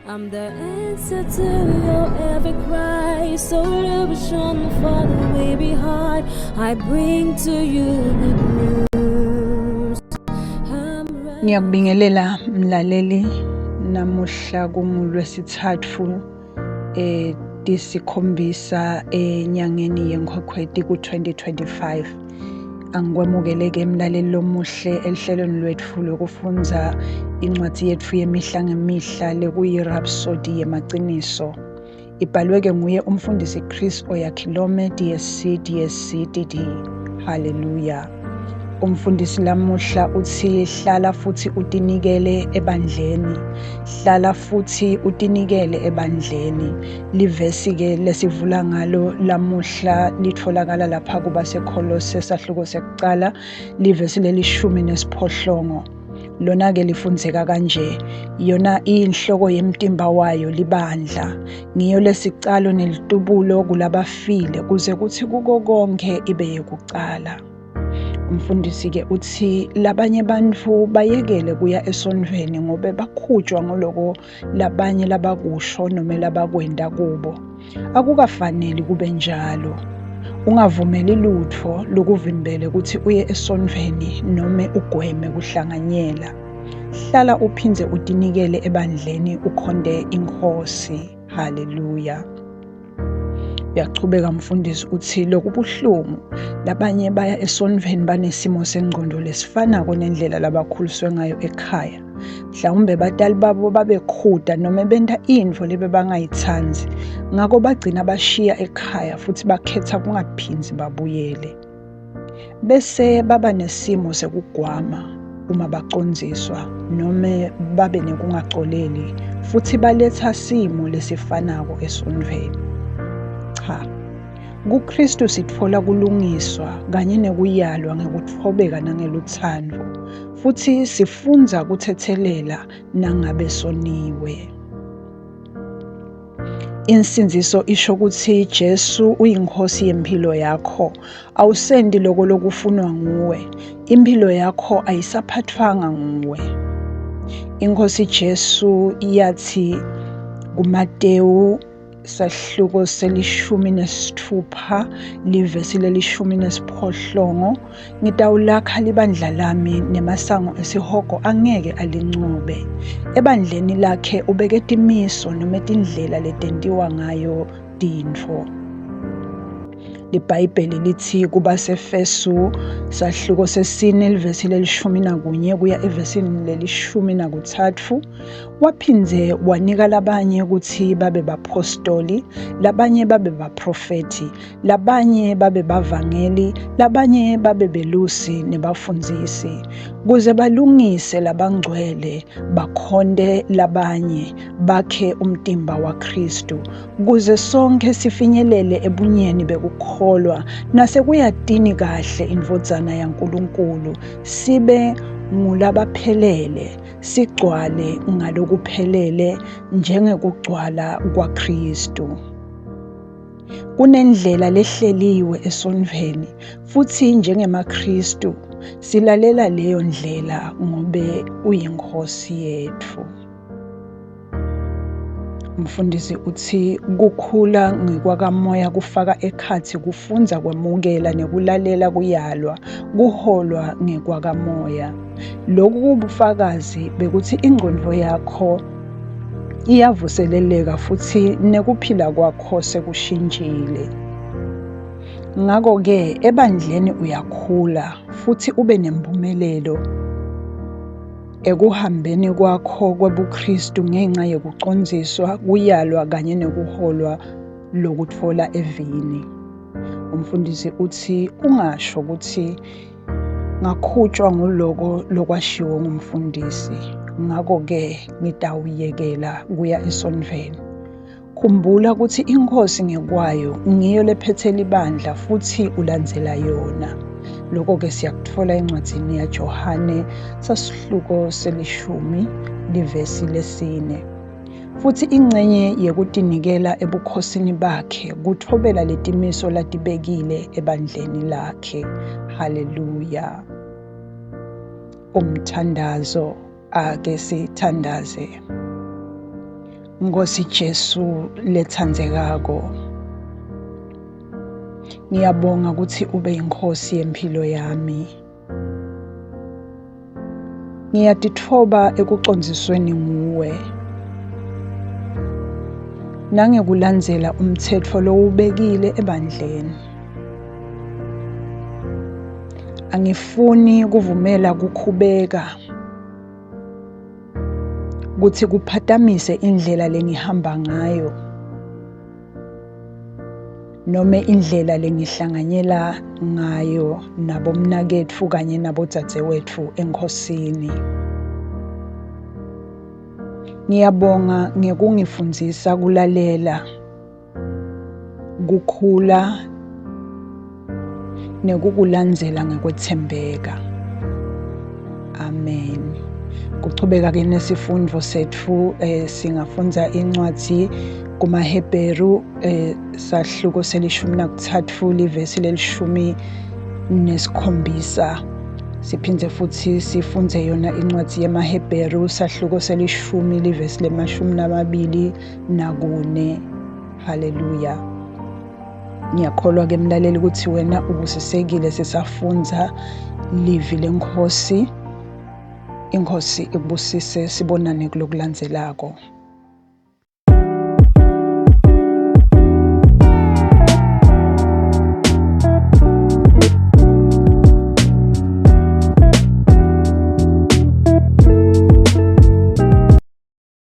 I'm the answer to your every cry, solution for the weary heart. I bring to you good news. I'm ready. Ngiyakubingelela mlaleli, namuhla kungulwesithathu 7 enyangeni yeNkhwekhweti ku-2025. Angikwemukele-ke mlaleli lomuhle ehlelweni lwethu lokufundza incwadi yethu yemihla ngemihla lekuyi-Rhapsody yemaciniso. Ibhalwe-ke nguye umfundisi Chris Oyakhilome DSC DSC DD. Hallelujah. Umfundisi lamuhla uthi hlala futhi utinikele ebandleni. Hlala futhi utinikele ebandleni. Livesi-ke lesivula ngalo lamuhla litholakala lapha kubaseKholose sahluko sekucala, livesi leli-18. Lona-ke lifundzeka kanje: yona iyinhloko yemtimba wayo libandla, ngiyo lesicalo nelitubulo kulabafile, kuze kuthi kuko konke ibe yekucala. Umfundisi-ke uthi labanye bantfu bayekele kuya esontfweni ngobe bakhutjwa nguloko labanye labakusho noma labakwenta kubo. Akukafaneli kube njalo. Ungavumeli lutfo lukuvimbele kutsi uye esontfweni nome ugweme kuhlanganyela. Hlala uphindze utinikele ebandleni ukhonte iNkhosi. Haleluya. Uyachubeka mfundisi uthi lokubuhlungu, labanye baya esontfweni banesimo sengqondo lesifanako nendlela labakhuliswe ngayo ekhaya. Mhlawumbe batali babo babekhuda noma benta intfo lebebangayitsandzi, ngako bagcina bashiya ekhaya futhi bakhetha kungaphindzi babuyele. Bese baba nesimo sekugwama uma bacondziswa nome babe nekungacoleli futhi baletha simo lesifanako esontfweni. Cha, kuKristu sitfola kulungiswa kanye nekuyalwa ngekutfobeka nangelutsandvo, futhi sifundza kuthethelela nangabe soniwe. Insindziso isho kutsi Jesu uyinkosi yemphilo yakho. Awusendi loko lokufunwa nguwe. Imphilo yakho ayisaphathwanga nguwe. Inkosi Jesu yathi kuMatewu sahluko se-16 livesi le-18, ngitawulakha libandla lami nemasango esihogo angeke alincobe. Ebandleni lakhe ubeke timiso noma tindlela letentiwa ngayo tintfo. LiBhayibheli lithi kubaseFesu sahluko 4 livesi le-11 kuya evesini le-13, waphindze wanika labanye kutsi babe bapostoli, labanye babe baprofethi, labanye babe bavangeli, labanye babe belusi nebafundzisi, kuze balungise labangcwele, bakhonte labanye, bakhe umtimba waKristu, kuze sonke sifinyelele ebunyeni bekukholwa nasekuyatini kahle indvodzana yaNkulunkulu, sibe ngulabaphelele, sigcwale ngalokuphelele njengekugcwala kwaKristu. Kunendlela lehleliwe esontfweni futhi njengemaKristu silalela leyo ndlela ngobe uyinkosi yetfu. Umfundisi uthi kukhula ngekwakamoya kufaka ekhatsi kufundza kwemukela nekulalela kuyalwa, kuholwa ngekwakamoya. Lokhu kubufakazi bekuthi ingqondo yakho iyavuseleleka futhi nekuphila kwakho sekushintshile. Ngakho-ke ebandleni uyakhula futhi ube nempumelelo ekuhambeni kwakho kwebuKristu ngenxa yekucondziswa, kuyalwa kanye nekuholwa lokutfola evini. Umfundisi uthi ungasho ukuthi ngakhutshwa nguloko lokwashiwo ngumfundisi, ngakho-ke ngitawuyekela kuya esontfweni. Khumbula ukuthi inkosi ngekwayo ngiyo lephethe libandla futhi ulandzela yona. Lokho-ke siyakutfola encwadzini yaJohane sasihluko se-10 livesi le-4. Futhi ingcenye yekutinikela ebukhosini bakhe kuthobela letimiso latibekile ebandleni lakhe. Haleluya. Umthandazo, ake sithandaze. Nkosi Jesu lethandzekako. Ngiyabonga ukuthi ube inkosi yempilo yami. Ngiyatitfoba ekucondzisweni nguwe nangekulandzela umtsetfo lowubekile ebandleni. Angifuni kuvumela kukhubeka kutsi kuphatamise indlela lengihamba ngayo nome indlela lengihlanganyela ngayo nabomnaketfu kanye nabodzadzewetfu eNkhosini. Ngiyabonga ngekungifundzisa kulalela, kukhula nekukulandzela ngekwetsembeka. Amen. Kuchubeka ke nesifundvo setfu singafundza incwadzi kumaHebheru sahluko selishumi nakutsatfu livesi lelishumi nesikhombisa. Siphindze futhi sifundze yona incwadzi yemaHebheru sahluko selishumi livesi lemashumi lamabili nakune. Haleluya. Ngiyakholwa ke mlaleli ukuthi wena ubusisekile sisafundza livi leNkhosi. INkhosi ikubusise, sibonane kulokulandzelako.